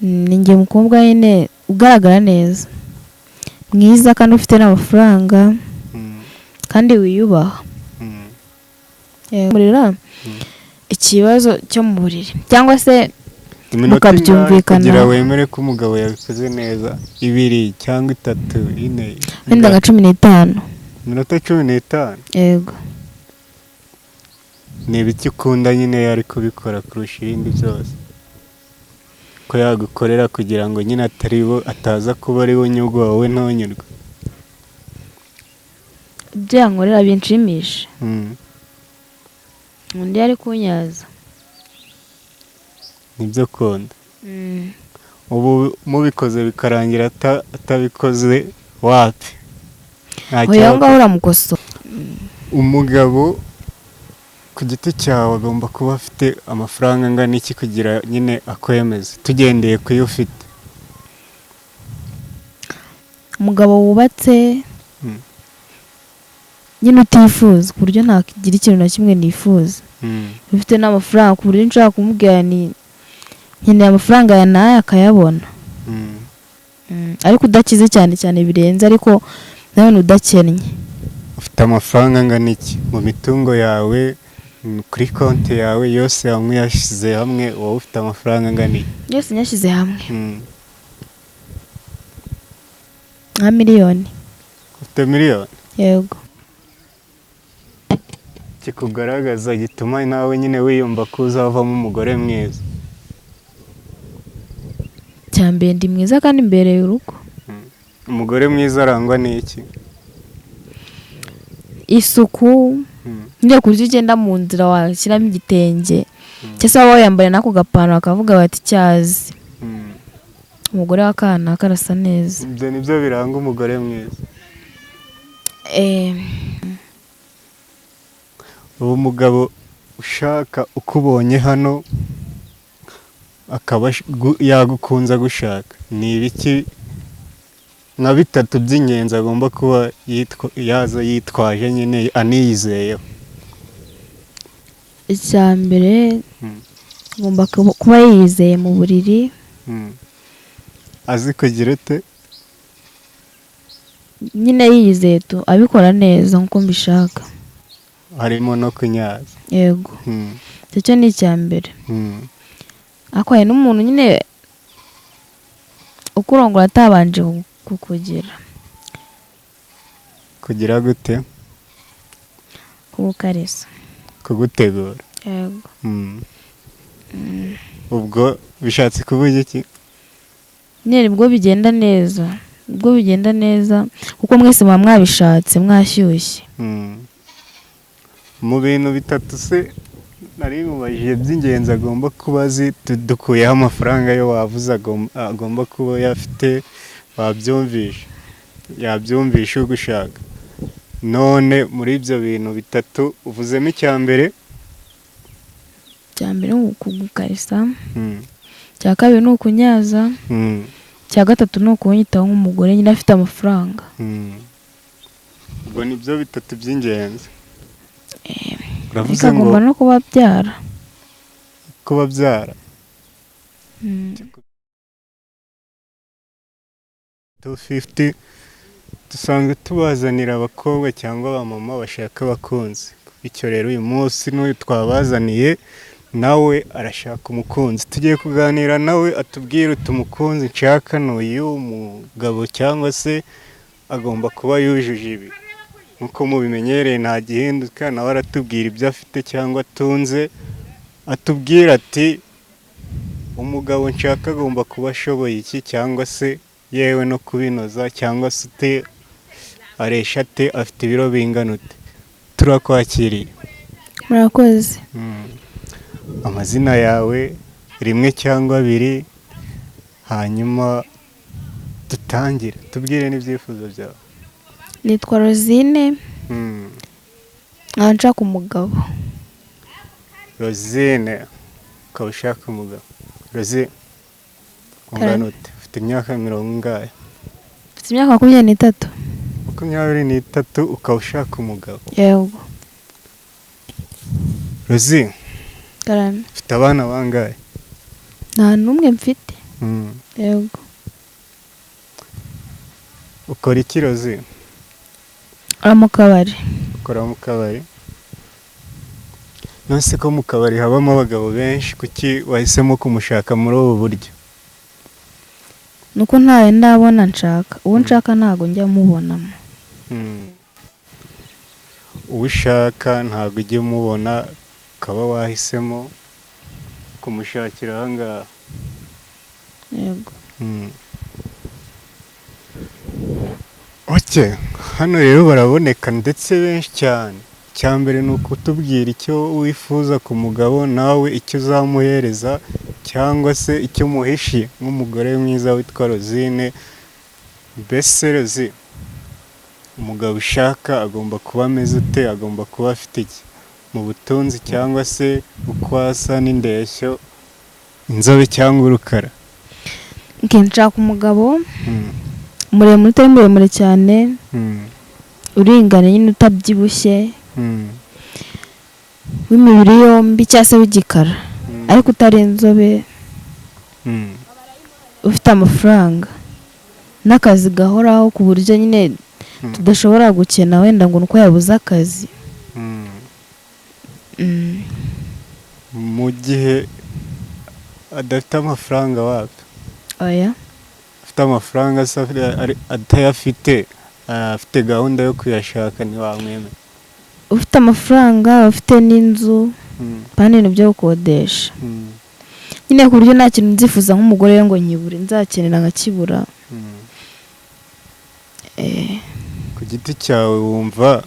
Ni njye mukobwa nyine ugaragara neza, mwiza kandi ufite n'amafaranga kandi wiyubaha. Murira ikibazo cyo mu buriri cyangwa se Iminota ingahe mukabyumvikana. kugira wemere ko umugabo yabikoze neza? 2 cyangwa 3, 4? Wenda nka 15. Iminota 15? Yego. Ni ibiki ukunda nyine yari kubikora kurusha ibindi byose ko yagukorera kugira ngo nyine atari bo ataza kuba ari we unyurwa, wowe ntunyurwe? Ibyo yankorera binshimisha, undi yari kunyaza. Nibyo ukunda? Ubu mubikoze bikarangira atabikoze, wapi, nta Oya, aho cyaba. ngaho uramukosora. Umugabo ku giti cyawe agomba kuba afite amafaranga angana iki kugira nyine akwemeze, tugendeye ku yo ufite? Umugabo wubatse, nyine utifuza, ku buryo ntagira ikintu na kimwe nifuza, ufite n'amafaranga ku buryo nshobora kumubwira ni nkeneye amafaranga ya n'aya akayabona. Ariko udakize cyane cyane birenze, ariko nanone udakennye. Ufite amafaranga angana iki mu mitungo yawe, kuri konti yawe yose hamwe yashyize hamwe, wowe ufite amafaranga angana iki? Yose nyashyize hamwe, nka miliyoni. Ufite miliyoni? Yego. Kikugaragaza gituma nawe nyine wiyumva ko uzavamo umugore mwiza? Cya mbere, ndi mwiza kandi mbereye urugo. Umugore mwiza arangwa n'iki? Isuku. Njya ku buryo ugenda mu nzira washyiramo igitenge cyangwa se waba wayambaye n'ako gapantaro bakavuga bati: "Cyazi, umugore wa kanaka arasa neza." Ibyo nibyo biranga umugore mwiza? Eh. Ubu mugabo ushaka ukubonye hano akaba yagukunze agushaka, ni ibiki nka bitatu by'ingenzi agomba kuba yaza yitwaje nyine aniyizeyeho? Icya mbere, agomba kuba yiyizeye mu buriri. Azi kugira ute? Nyine yiyizeye tu, abikora neza nk'uko mbishaka. Harimo no kunyaza? Yego. Icyo cyo ni icya mbere. Ariko hari n'umuntu nyine ukurongora atabanje kukugira Kugira gute? Kugukarisa. Kugutegura? Yego. Ubwo bishatse kuvuga iki? Nyine nibwo bigenda neza, nibwo bigenda neza kuko mwese muba mwabishatse, mwashyushye. Mu bintu bitatu se nari mubajije by'ingenzi agomba kuba azi, dukuyeho amafaranga yo wavuze agomba kuba yafite, wabyumvishe, yabyumvishe ugushaka. None muri ibyo bintu bitatu uvuzemo icya mbere? Icya mbere ni ukugukarisa, icya kabiri ni ukunyaza, icya gatatu ni ukunyitaho nk'umugore nyine afite amafaranga. Ubwo ni byo bitatu by'ingenzi uravuze Ariko ngo agomba no kuba abyara. Kuba abyara. 250 dusanzwe tubazanira abakobwa cyangwa abamama bashaka abakunzi, bityo rero uyu munsi n'uyu twabazaniye nawe arashaka umukunzi. Tugiye kuganira nawe atubwire uti: "Umukunzi nshaka ni uyu mugabo," cyangwa se agomba kuba yujuje ibi. Nk'uko mubimenyereye, nta gihinduka, nawe aratubwira ibyo afite cyangwa atunze, atubwira ati: "Umugabo nshaka agomba kuba ashoboye iki," cyangwa se yewe no kubinoza, cyangwa se ute, aresha ate, afite ibiro bingana ute. Turakwakiriye. Murakoze. Amazina yawe rimwe cyangwa abiri, hanyuma dutangire, tubwire n'ibyifuzo byawe. Nitwa Rosine, nkaba nshaka umugabo. Rosine, ukaba ushaka umugabo. Rosine, ungana ute? Ufite imyaka mirongo ingahe? Mfite imyaka 23. 23, ukaba ushaka umugabo? Yego. Rosine, Karame. ufite abana bangahe? Nta n'umwe mfite. Yego. Ukora iki, Rozi? Ari mu kabari. Ukora mu kabari? Nonese ko mu kabari habamo abagabo benshi, kuki wahisemo kumushaka muri ubu buryo? Nuko ntawe ndabona nshaka. Uwo nshaka ntabwo njya mubonamo. Uwo ushaka ntabwo ujya umubona, ukaba wahisemo kumushakira aha ngaha. Yego. Ok, hano rero baraboneka ndetse benshi cyane. Icya mbere ni ukutubwira icyo wifuza ku mugabo, nawe icyo uzamuhereza cyangwa se icyo umuhishiye nk'umugore mwiza witwa Rosine. Mbese Rozi, umugabo ushaka agomba kuba ameze ute? Agomba kuba afite iki mu butunzi cyangwa se uko asa n'indeshyo, inzobe cyangwa urukara? Okay, nshaka umugabo muremure, utari muremure cyane, uringaniye nyine, utabyibushye, w'imibiri yombi cyangwa se w'igikara, ariko utari inzobe, ufite amafaranga n'akazi gahoraho, ku buryo nyine tudashobora gukena wenda ngo nuko yabuze akazi. Mu gihe adafite amafaranga wapi? Oya. Afite amafaranga se atayafite, afite gahunda yo kuyashaka, ntiwamwemera? Ufite amafaranga, ufite n'inzu, kandi ibintu byo gukodesha, nyine ku buryo nta kintu nzifuza nk'umugore we ngo nkibure, nzakenera nkakibura. Ku giti cyawe wumva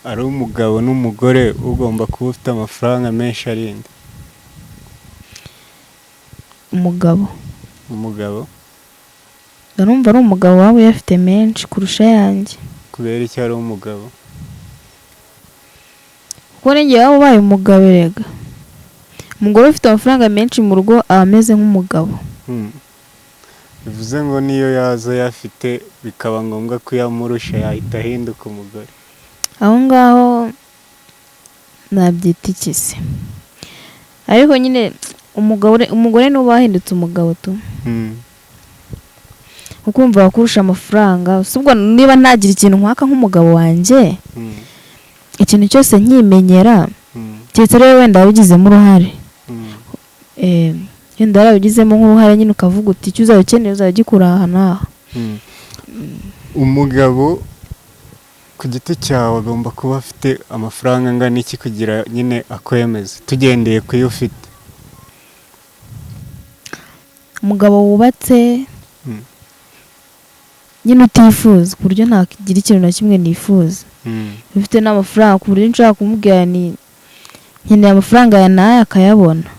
ari umugabo n'umugore ugomba kuba ufite amafaranga menshi arinda? Umugabo. Umugabo. Ndarumva ari umugabo waba uyafite menshi kurusha ayanjye. Kubera icyo ari umugabo? Kuko n'igihe waba ubaye umugabo, erega umugore ufite amafaranga menshi mu rugo aba ameze nk'umugabo. Bivuze ngo niyo yaza ayafite bikaba ngombwa ko uyamurusha, yahita ahinduka umugore? Aho ngaho nabyita iki se? Ariko nyine umugore niwe uba wahindutse umugabo tu, kuko urumva wakurusha amafaranga. Si ubwo niba ntagira ikintu nkwaka nk'umugabo wanjye, ikintu cyose nkimenyera, keretse rero wenda wabigizemo uruhare. Wenda warabigizemo nk'uruhare nyine, ukavuga uti icyo uzaba ukeneye uzajya ugikura aha n'aha. Umugabo ku giti cyawe agomba kuba afite amafaranga angana iki kugira nyine akwemeze, tugendeye ku yo ufite? Umugabo wubatse, nyine utifuza, ku buryo ntagira ikintu na kimwe nifuza, ufite n'amafaranga ku buryo nshobora kumubwira ni nkeneye amafaranga aya n'aya akayabona.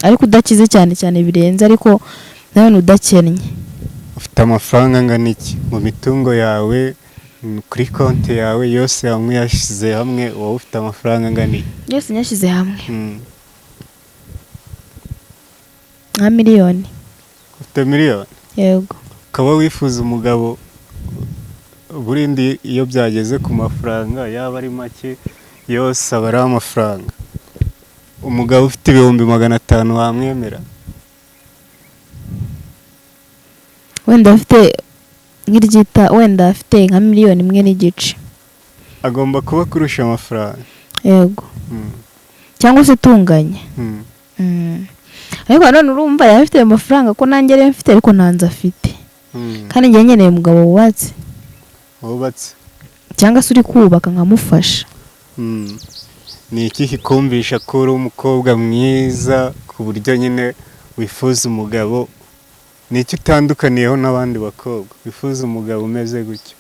Ariko udakize cyane cyane birenze, ariko nawe udakennye. Ufite amafaranga angana iki mu mitungo yawe, kuri konti yawe yose hamwe yashyize hamwe, wowe ufite amafaranga angana iki? Yose nyashyize hamwe, nka miliyoni. Ufite miliyoni? Yego. Ukaba wifuza umugabo burindi iyo byageze ku mafaranga, yaba ari make yose aba ari amafaranga. Umugabo ufite 500,000 wamwemera? Wenda afite nk'iryita, wenda afite nka 1.5 miliyoni. Agomba kuba kurusha amafaranga? Yego. Cyangwa se tunganye. Ariko nanone urumva yaba afite ayo mafaranga ko nanjye ariyo mfite, ariko ntanze afite. Kandi njye nkeneye umugabo wubatse. Wubatse. Cyangwa se uri kubaka nkamufasha. Ni iki kikumvisha ko uri umukobwa mwiza ku buryo nyine wifuza umugabo? Ni iki utandukaniyeho n'abandi bakobwa wifuza umugabo umeze gutyo?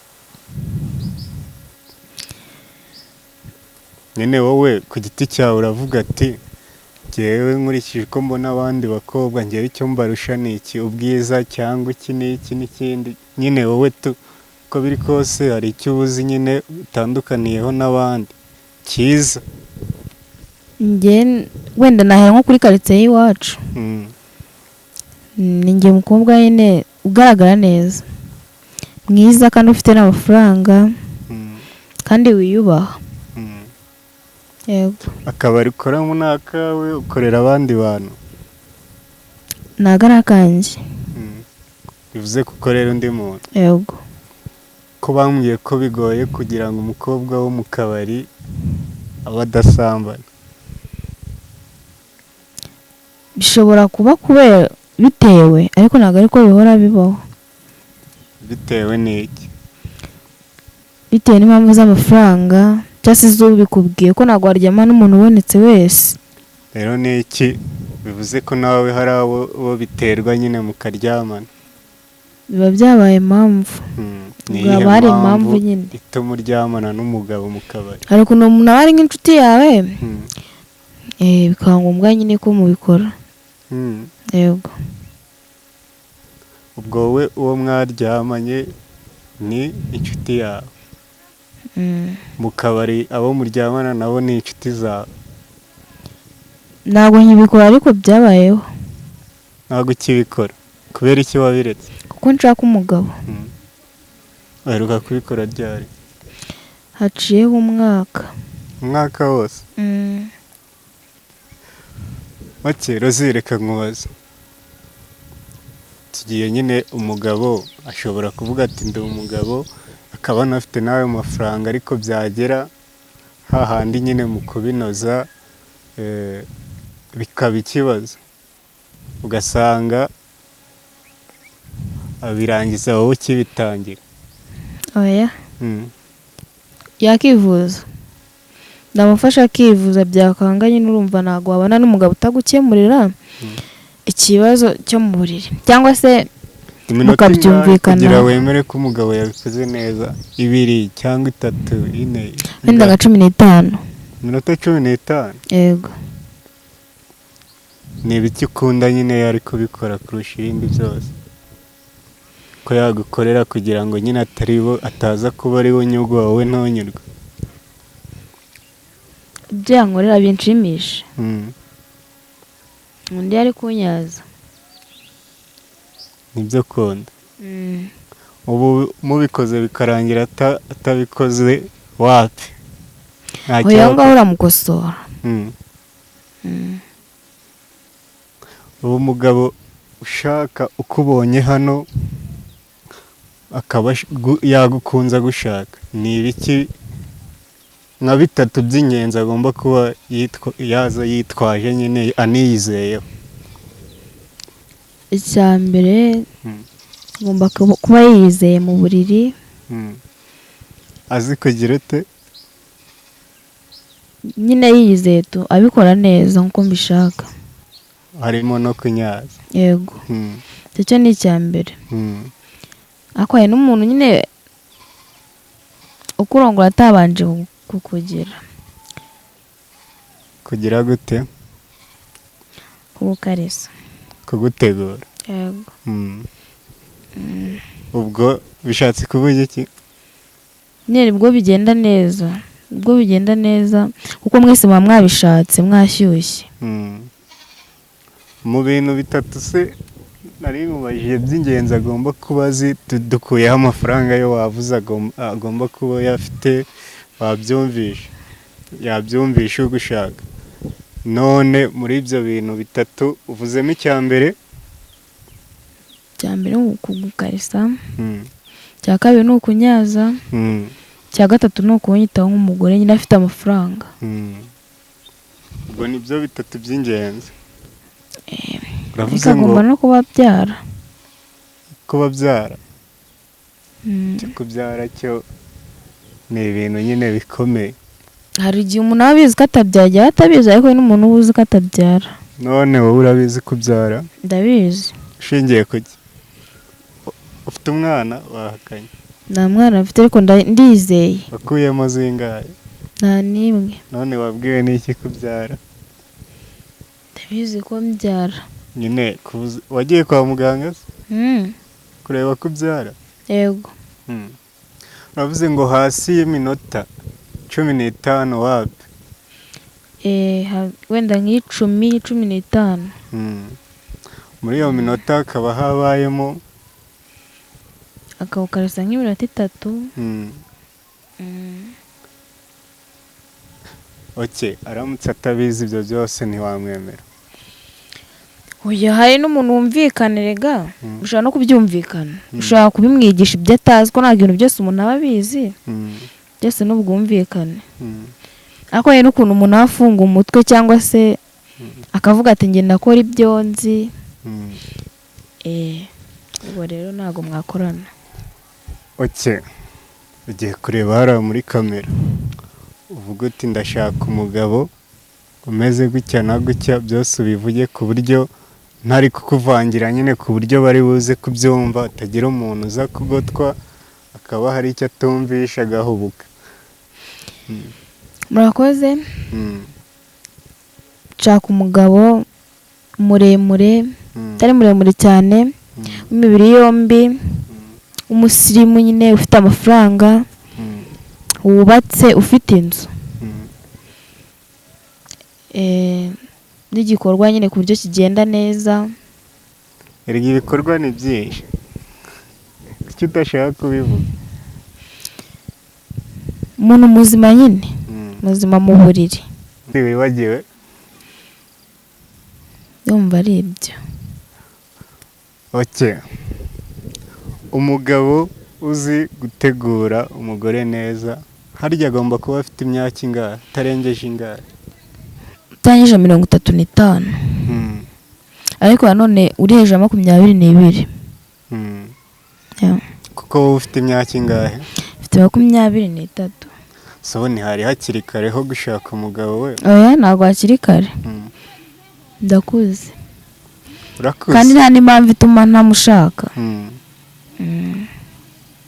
Nyine wowe ku giti cyawe uravuga ati njyewe nkurikije uko mbona abandi bakobwa, njyewe icyo mbarusha ni iki? Ubwiza cyangwa iki n'iki n'ikindi? Nyine wowe tu uko biri kose hari icyo uba uzi nyine utandukaniyeho n'abandi cyiza. Njye wenda nahera nko kuri karitsiye y'iwacu. Ni njye mukobwa nyine ugaragara neza, mwiza kandi ufite n'amafaranga, kandi wiyubaha. Yego. Akabari ukoramo ni akawe, ukorera abandi bantu? Ntabwo ari akanjye. Bivuze ko ukorera undi muntu. Yego. Ko bambwiye ko bigoye kugira ngo umukobwa wo mu kabari abe adasambana. Bishobora kuba kubera bitewe, ariko ntabwo ariko bihora bibaho. Bitewe n'iki? Bitewe n'impamvu z'amafaranga cyangwa se z'ubikubwiye, ko ntabwo waryama n'umuntu ubonetse wese. Rero ni iki bivuze ko nawe hari abo bo biterwa nyine mukaryamana? Biba byabaye impamvu. Ni Ubwo iyihe haba hari impamvu mpamvu nyine. ituma uryamana n'umugabo mu kabari? Hari ukuntu umuntu aba ari nk'inshuti yawe, bikaba ngombwa nyine ko mubikora. Yego. Ubwo wowe uwo mwaryamanye ni inshuti yawe? Mu kabari abo muryamana nabo ni inshuti zawe? Ntabwo nkibikora, ariko byabayeho. Ntabwo ukibikora, kubera iki wabiretse? Kuko nshaka umugabo. Uheruka kubikora ryari? Haciyeho umwaka. Umwaka wose? Make Rozi, reka nkubaze. Tugiye nyine, umugabo ashobora kuvuga ati ndi umugabo, akaba anafite n'ayo mafaranga, ariko byagera hahandi nyine mu kubinoza bikaba ikibazo, ugasanga abirangiza wowe ukibitangira. Oya. Yakivuza, ndamufasha akivuza, byakanga nyine urumva ntabwo wabona n'umugabo utagukemurira ikibazo cyo mu buriri cyangwa se Iminota ingahe mukabyumvikanaho. kugira wemere ko umugabo yabikoze neza? 2 cyangwa 3, 4? Wenda nka 15. Iminota 15? Yego. Ni ibiki ukunda nyine yari kubikora kurusha ibindi byose ko yagukorera, kugira ngo nyine atari bo ataza kuba ari we unyurwa, wowe ntunyurwe? Ibyo yankorera binshimisha, undi yari kunyaza. Nibyo ukunda? Ubu mubikoze bikarangira atabikoze, wapi, nta Oya, aho kibazo. ngaho uramukosora. Ubu umugabo ushaka ukubonye hano akaba yagukunze agushaka, ni ibiki nka bitatu by'ingenzi agomba kuba yaza yitwaje nyine aniyizeyeho? Icya mbere, agomba kuba yiyizeye mu buriri. Azi kugira ute? Nyine yiyizeye tu, abikora neza nk'uko mbishaka. Harimo no kunyaza? Yego. Icyo cyo ni icya mbere. Ariko hari n'umuntu nyine ukurongora atabanje kukugira. Kugira gute? Kugukarisa. Kugutegura? Yego. Ubwo bishatse kuvuga iki? Nyine nibwo bigenda neza, nibwo bigenda neza kuko mwese muba mwabishatse, mwashyushye. Mu bintu bitatu se nari mubajije by'ingenzi agomba kuba azi, dukuyeho amafaranga yo wavuze agomba kuba yafite, wabyumvishe, yabyumvishe ugushaka. None muri ibyo bintu bitatu uvuzemo icya mbere? Icya mbere ni ukugukarisa, icya kabiri ni ukunyaza, icya gatatu ni ukunyitaho nk'umugore nyine afite amafaranga. Ubwo ni byo bitatu by'ingenzi. Ariko Uravuze ngo agomba no kuba abyara. Kuba abyara? Cyo kubyara cyo ni ibintu nyine bikomeye. Hari igihe umuntu aba abizi ko atabyara, igihe aba atabizi, ariko hari n'umuntu uba uzi ko atabyara. None wowe urabizi kubyara? Ndabizi. Ushingiye ku ki? Ufite umwana? Wahakanye. Nta mwana mfite, ariko ndizeye. Wakuyemo zingahe? Nta n'imwe. None wabwiwe n'iki kubyara? Ndabizi ko mbyara. Nyine wagiye kwa muganga se kureba ko ubyara? Yego. Uravuze ngo hasi y'iminota 15 wapi? Wenda nk'icumi, 15. Muri iyo minota hakaba habayemo? Akawukarasa nk'iminota 3. Ok, aramutse atabizi ibyo byose ntiwamwemera? Oya, hari n'umuntu wumvikana rega, ushobora no kubyumvikana, ushobora kubimwigisha ibyo atazi, ko ntabwo ibintu byose umuntu aba abizi, byose n'ubwumvikane. Ariko hari n'ukuntu umuntu aba afunga umutwe cyangwa se akavuga ati njye ndakora ibyo nzi. Ubwo rero ntabwo mwakorana. Okay, ugiye kureba hariya muri kamera, uvuga uti ndashaka umugabo umeze gutya na gutya, byose ubivuge ku buryo ntari kukuvangira nyine, ku buryo bari buze kubyumva, atagira umuntu uza kugotwa akaba hari icyo atumvisha agahubuka. Murakoze. Nshaka umugabo muremure, utari muremure cyane, w'imibiri yombi, umusirimu nyine, ufite amafaranga, wubatse, ufite inzu, n'igikorwa nyine ku buryo kigenda neza. Erega ibikorwa ni byinshi, kuki udashaka kubivuga? Umuntu muzima nyine, muzima mu buriri. Wibagiwe? Ndumva ari ibyo. Okay, umugabo uzi gutegura umugore neza, harya agomba kuba afite imyaka ingahe, atarengeje ingahe? Utangije 35, ariko nanone uri hejuru ya 22. Yeah. Kuko wowe ufite imyaka ingahe? Mfite 23. So ntihari hakiri kare ho gushaka umugabo we? Oya, ntabwo hakiri kare. Ndakuze. Urakuze. Kandi nta n'impamvu ituma ntamushaka.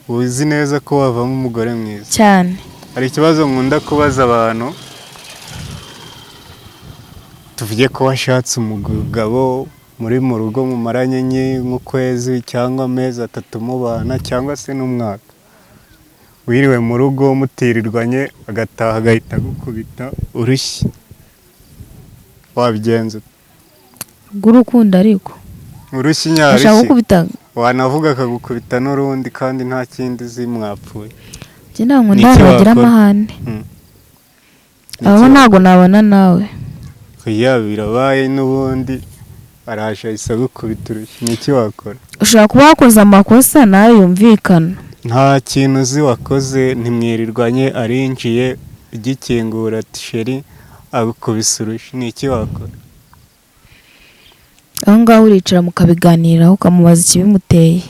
Uzi neza ko wavamo umugore mwiza? Cyane. Hari ikibazo nkunda kubaza abantu. Tuvuge ko washatse umugabo, muri mu rugo, mumaranye nk'ukwezi cyangwa amezi 3 mubana, cyangwa se n'umwaka, wiriwe mu rugo mutirirwanye, agataha agahita agukubita urushyi, wabigenza ute? Rw'urukundo ariko. Urushyi Ashaka nyarushyi. gukubita. Wanavuga akagukubita n'urundi, kandi nta kindi uzi mwapfuye. Njye ntabwo Ni nkunda iki abantu bagira wakora? amahane. Ni Aho iki? ntabwo nabana nawe. Oya, birabaye n'ubundi, araje ahise agukubita urushyi, ni iki wakora? Ushobora kuba wakoze amakosa nawe yumvikana. Nta kintu uzi wakoze, ntimwirirwanye, arinjiye, ugikingura ati chéri, agukubise urushyi, ni iki wakora? Aho ngaho uricara mukabiganiraho, ukamubaza ikibimuteye.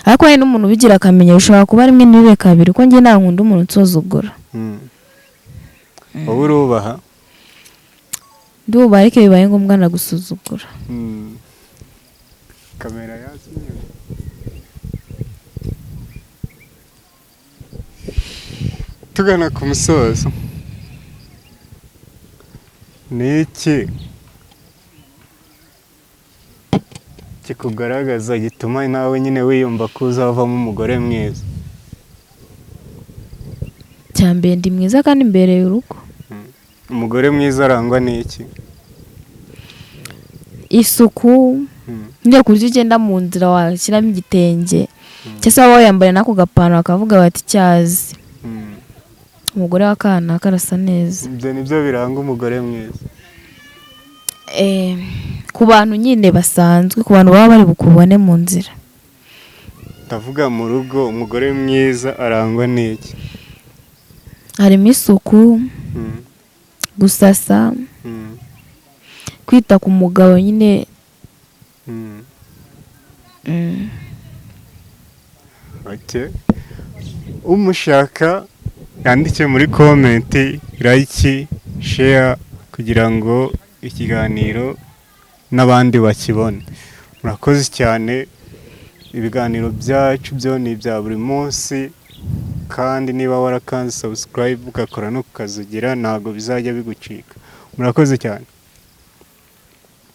Ariko hari n'umuntu ubigira akamenya, bishobora kuba rimwe ntibibe kabiri, kuko njye nta nkunda umuntu unsuzugura. Wowe urubaha? Ndubaha, ariko iyo bibaye ngombwa nagusuzugura. Kamera yazimye. Tugana ku musozo, ni iki kikugaragaza gituma nawe nyine wiyumva ko uzavamo umugore mwiza? Cya mbere, ndi mwiza kandi mbereye urugo. Umugore mwiza arangwa n'iki? Isuku nyine, ku buryo ugenda mu nzira washyiramo igitenge cyangwa se waba wayambaye n'ako gapantaro, bakavuga bati cyazi, umugore wa kanaka arasa neza. Ibyo nibyo biranga umugore mwiza? Ku bantu nyine basanzwe, ku bantu baba bari bukubone mu nzira. Ndavuga mu rugo, umugore mwiza arangwa n'iki? Harimo isuku, gusasa, kwita ku mugabo nyine. Okay. Umushaka yandike muri comment, like, share, kugira ngo ikiganiro n'abandi bakibone. Murakoze cyane. Ibiganiro byacu byo ni ibya buri munsi, kandi niba warakanze subscribe ugakora no kukazugira, ntabwo bizajya bigucika. Murakoze cyane.